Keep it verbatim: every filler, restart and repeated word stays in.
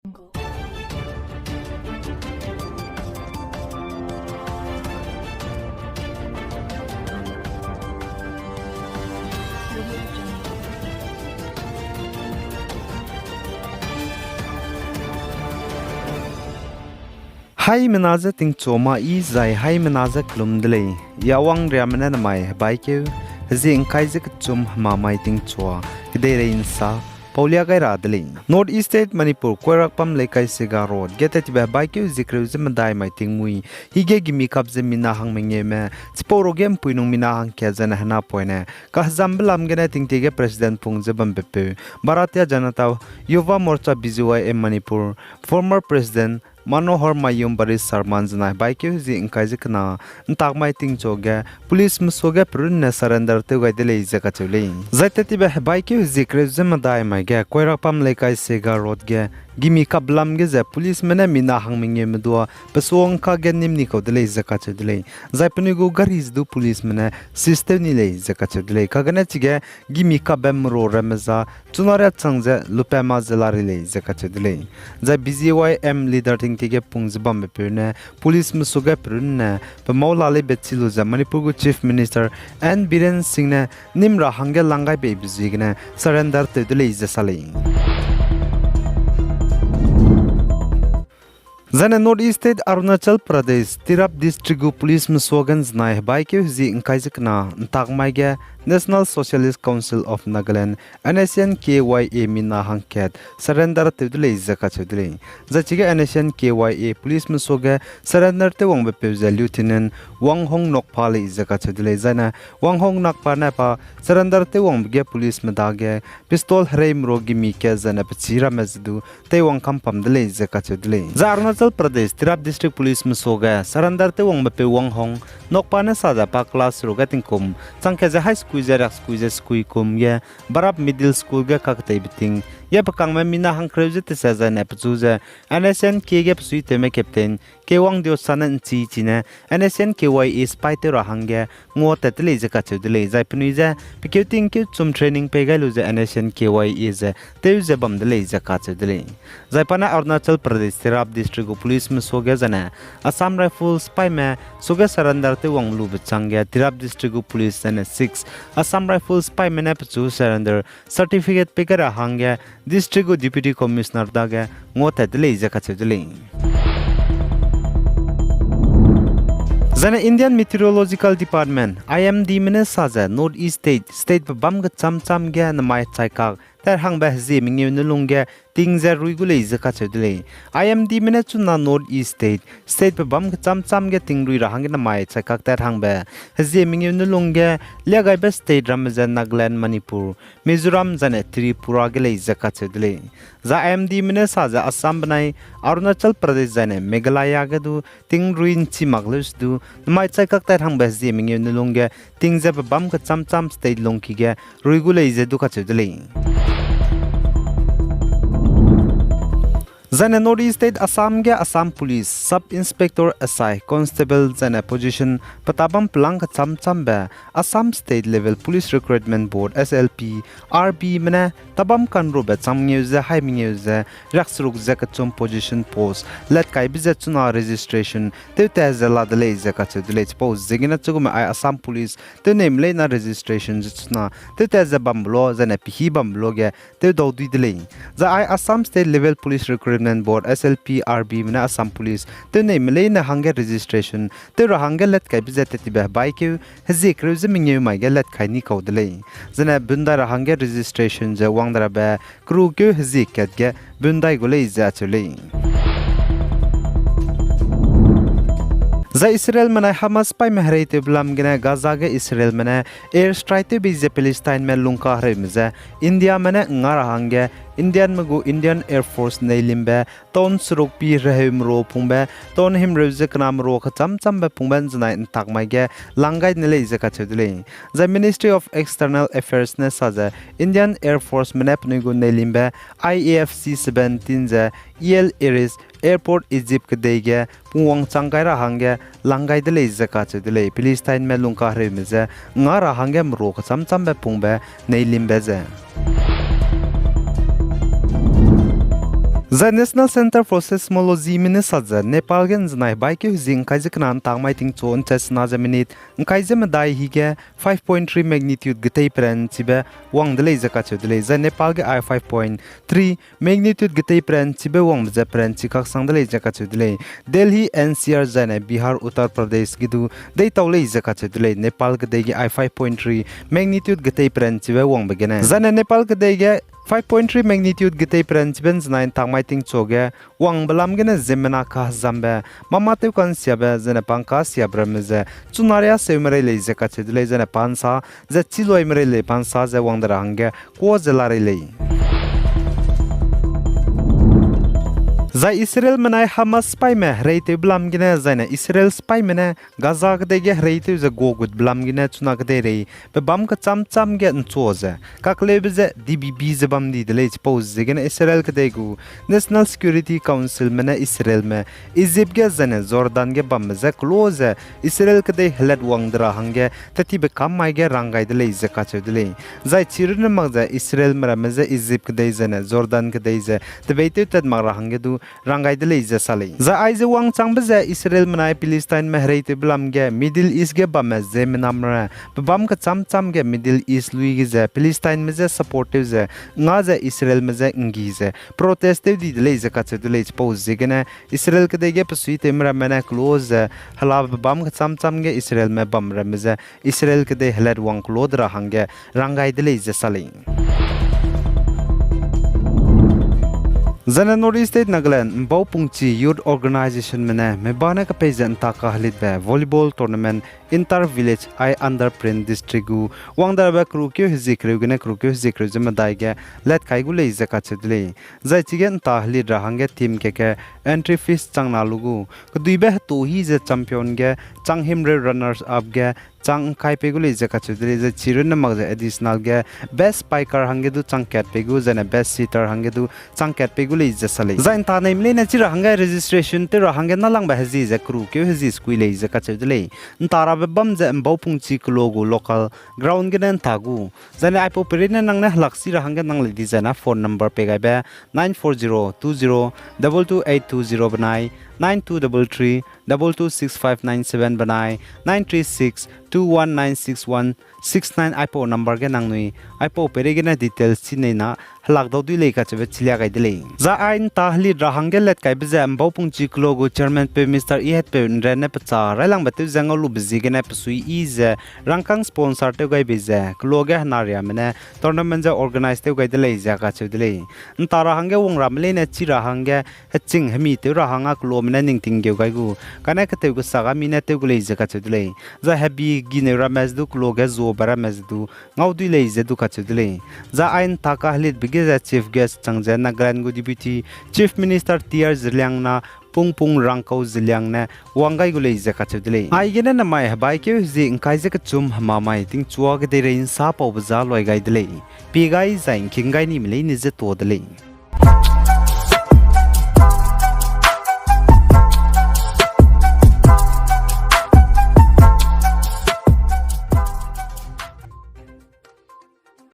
Haimena je tingchua ma yi zai haimena je kelum de lei. Yawang riame ne namai hebaikeu hezie ngkai ze kechum hemamai tingchua kedeirei nsa paulia gai ra de lei. North East State Manipur Koirakpam Leikai Sega Road ge tattibe hebaikeu hezie kereu ze medai mai tingmui hige gimi kap ze mina hang mengeume chipau ruge mpuinung mina hangkat zene henapoine kahezambe lam gene tingtie ge President pung ze bambepeu Bharatiya Janata Yuva Morcha B J Y M Manipur former President Manohar Mayum Bari Sharma nzenai hebaikeu hezie ngkai ze kena ntakmai tingchua ge police mesuage perunne surrender tew gai de lei ze kacheu lei. Zai tattibe hebaikeu hezie kereu ze medai mai ge Koirakpam Leikai Sega Road ge gimi kap lam ge ze policeme ne mina hang mengeume dua pesuang kage nim ni kau de lei ze kacheu de lei. Zai penui gu gari ze du policeme ne seize tew ni lei ze kacheu de lei. Kagene chige gimi kapbe merua ramme za chuna riachang ze lupat ma ze la ri lei ze kacheu de lei. Zai B J Y M leader tingtie ge pung ze bambepeu ne police mesuage perunne pe mau la leibe chi lu ze Manipur gu Chief Minister N Biren Singh ne nim ra hangge lang gai beibe ziegene surrender tew de lei ze sa lei. Zaine North East State Arunachal Pradesh, Tirap District gu police mesuage nzenai hebaikeu hezie ngkai ze kena ntakmai ge National Socialist Council of Nagaland, N S N K Y A mina hangkat surrender tew de lei ze kacheu de lei. Zai chige N S N K Y A police mesuage surrender tew wangbepeu ze Lieutenant Wanghong Nokpa lei ze kacheu de lei. Zaine Wanghong Nokpa ne pa surrender tew wangbe ge policeme dage pistol herei merua gimi kat zaine pechî ramme ze du teiwang kampam de lei ze kacheu de lei. Zai Arunachal Pradesh, Tirap District Police mesuage surrender tew wangbepeu Wanghong Nokpa ne sa ze pa class ruge tingkum changkat ze hai sekui ze riak sekui ze sekui kum ge Barap Middle School ge kaketeibe ting ge pe kangme mina hangkereu ze tese zaine pechu ze N S N K ge pesuitewme captain Kewang Diosa ne nchi chine N S N K Y A spy tew ra hangge nguatat de lei ze kacheu de lei. Zai penui ze pe keu ting keu chum training pei gai lu ze N S N K Y A ze tew ze bam de lei ze kacheu de lei. Zai pa ne Arunachal Pradesh Tirap District gu police mesuage zaine Assam Rifles spyme suage surrender tew wang lube changge Tirap District gu police zaine six Assam Rifles spyme ne pechu surrender certificate pei gai ra hangge district gu Deputy Commissioner dage nguatat de lei ze kacheu de lei. Zaine Indian Meteorological Department, I M Dme ne sa ze North East State, state pe bam kecham cham ge namai chaikak tat hangbe hezie mengeu ne lungge ting ze rui gu lei ze kacheu de lei. I M Dme ne chuna North East State, state pe bam kecham cham ge ting rui ra hangge namai chaikak tat hangbe hezie mengeu ne lungge liagaibe state ramme ze Nagaland, Manipur, Mizoram zaine Tripura ge lei ze kacheu de lei. Zai I M Dme ne sa ze Assam benai Arunachal Pradesh zaine Meghalaya ge du ting rui nchi mak leu se du namai chaikak tat hangbe hezie mengeu ne lungge ting ze pe bam kecham cham state lungki ge rui gu lei ze du kacheu de lei. Zaine North East State Assam ge Assam Police Sub Inspector S I, Constable zaine position pe tabam pelang kecham chambe Assam State Level Police Recruitment Board, S L P R Bme ne tabam kanrube chang mengeu ze hai mengeu ze riakseruk ze kechum position post latkaibe ze chuna registration tewtat ze la de lei ze kacheu de lei. Chipau ziegene chigume ai Assam Police tewneime leine registration ze chuna tewtat ze bambe lo zaine pehî bambe lo ge tewdau dui de lei. Zai ai Assam State Level Police Recruitment Board, S L P R Bme ne Assam Police tewneime leine hangge registration tew ra hangge latkaibe ze tattibe hebaikeu hezie kereu ze mengeu mai ge latkai ni kau de lei. Zaine bundai ra hangge registration ze wang de rabe kerukeu hezie kat ge bundai gu lei ze acheu lei. Zai Israelme nai Hamas paîme hereitewbe lam gene Gaza ge Israelme ne air strike tewbe ze Palestinemen lungkahereume ze Indiame ne nga ra hangge Indianme gu Indian Air Force neilimbe ton seruk pi reheu merua pungbe ton himreu ze kena merua kecham chambe pungbe nzenai ntak mai ge lang gai ne lei ze kacheu de lei. Zai Ministry of External Affairs ne sa ze Indian Air Forceme ne penui gu neilimbe I A F C seventeen ze El Arish Airport Egypt kedei ge pungwang chang gai ra hangge lang gai de lei ze kacheu de lei. Palestinemen lungkahereume ze nga ra hangge merua kecham chambe pungbe neilimbe ze Zai National Centre for Seismologyme ne sat ze Nepal ge ’nzenai hebaikeu hezi ’ngkai ze kena ’ntang mai tingchu ’nchat sena ze minute ’ngkai ze medai hi ge five point three magnitude getei peranchibe wang de lei ze kacheu de lei. Zai Nepal ge ai five point three magnitude getei peranchibe wangbe ze peranchi kaksang de lei ze kacheu de lei. Delhi, N C R zaine Bihar, Uttar Pradesh ge du deitau lei ze kacheu de lei. Nepal kedei ge ai five point three magnitude getei peranchibe wangbe gene, zaine Nepal kedei ge five point three magnitude getei peranchibe ’nzenai ’ntang mai tingchu ge wangbe lam gene ziemmena kahezambe, mâ mâ tew ka'nsiabe, zaine pang kasiabe ramme ze chuna riâ seume rei lei ze kacheu de lei, zaine pa ’nsa ze chî luaime rei lei, pa ’nsa ze wang de ra hangge kuâ ze la rei lei. Zai Israelme nai Hamas sipaîme hereitewbe lam gene, zaine Israel sipaîme ne Gaza kedei ge hereitew ze guagutbe lam gene chuna kedeirei pe bâm kechâm châm ge ’nchua ze kakleube ze D B B ze bam di de lei. Chipau ziegene Israel kedei gu National Security Councilme ne Israelme Egypt ge zaine Jordan ge bamme je kelo ze Israel kedei helatwang de ra hangge tetibe kam mai ge rang gai de lei ze kacheu de lei. Zai chirunne mak ze Israelme ramme je Egypt kedei zaine Jordan kedei ze tebeitew tat mak ra hangge du rang gai de lei ze sa lei. Zai aize wangchangbe ze Israelme nai Palestineme hereitewbe lam ge Middle East ge bamme ziemmename ra pe bâm kechâm châm ge Middle East lui ge ze Palestineme je support tew ze nga ze Israelme je ’nggi ze protest tew di de lei ze kacheu de lei. Chipau ziegene Israel kedei ge pesuitewme ramme ne kelo ze helabe bâm kechâm châm ge Israelme bam ramme je Israel kedei helatwang kelo de ra hangge rang gai de lei ze sa lei. Zaine North East State Nagaland Mbau Pungchi Youth Organizationme ne meba ne kepei ze ’nta kahelitbe volleyball tournament Inter Village I Under Print District gu wang darabe kerukeu hezie kereu gene kerukeu hezie kereu ze medai ge lat kai gu lei ze kacheu de lei. Zai chige ’nta helit ra hangge team keke entry fees chang na lu gu, keduibe hetu hi ze champion ge chang himreu, runners up ge chang ’ngkai pei gu lei ze kacheu de lei. Zai chirunne mak ze additional ge best spiker hangge du chang kat pei gu, zaine best sitter hangge du chang kat pei gu lei ze sa lei. Zai ’nta neime leine chi ra hangge registration tew ra hangge nâlangbe hezie ze kerukeu hezie sekui lei ze kacheu de lei. ’Nta rabe bam ze Mbau Pungchi kelo gu local ground gene ’nta gu. Zaine aipau peirei ne nang ne helak si ra hangge nang lei di zaine phone number pei gaibe nine four zero two zero double two eight two zero benai nine two double three double two six five nine seven benai nine three six two one nine six one six nine aipau number ge nangnui aipau peirei gene details chi nei na helak dau dui lei kacheube chilia gai de lei. Zai ai ’nta helit ra hangge lat kaibe ze Mbau Pungchi kelo gu chairman peu Mister Ihetpeu ’Nren ne pecha railangbe tew ze ngau lube ziegene pesui yi ze rangkâng sponsor tew gai bei ze kelo ge henariame ne tournament ze organize tew gai de lei ze kacheu de lei. ’Nta ra hangge wang ramme leine chi ra hangge heching hemi tew ra hangge kelome ne ningting geu gai gu, kane ketew kesak a mi ne tew gu lei ze kacheu de lei. Zai hebi gineu ramme ze du kelo ge zuabe ramme ze du ngau dui lei ze du kacheu de lei. Zai ai ’nta kahelitbe ge ze chief guest chang ze Nagaland gu Deputy Chief Minister T R Zeliang na Pungpung Rangkau Zeliang ne wang gai gu lei ze kacheu de lei. Aigene namai hebaikeu hezie ’ngkai ze kechum hema mai tingchua kedeirei ’nsa paube za luai gai de lei. Pie gai zai ’ngking gai nime leine ze tuâ de lei.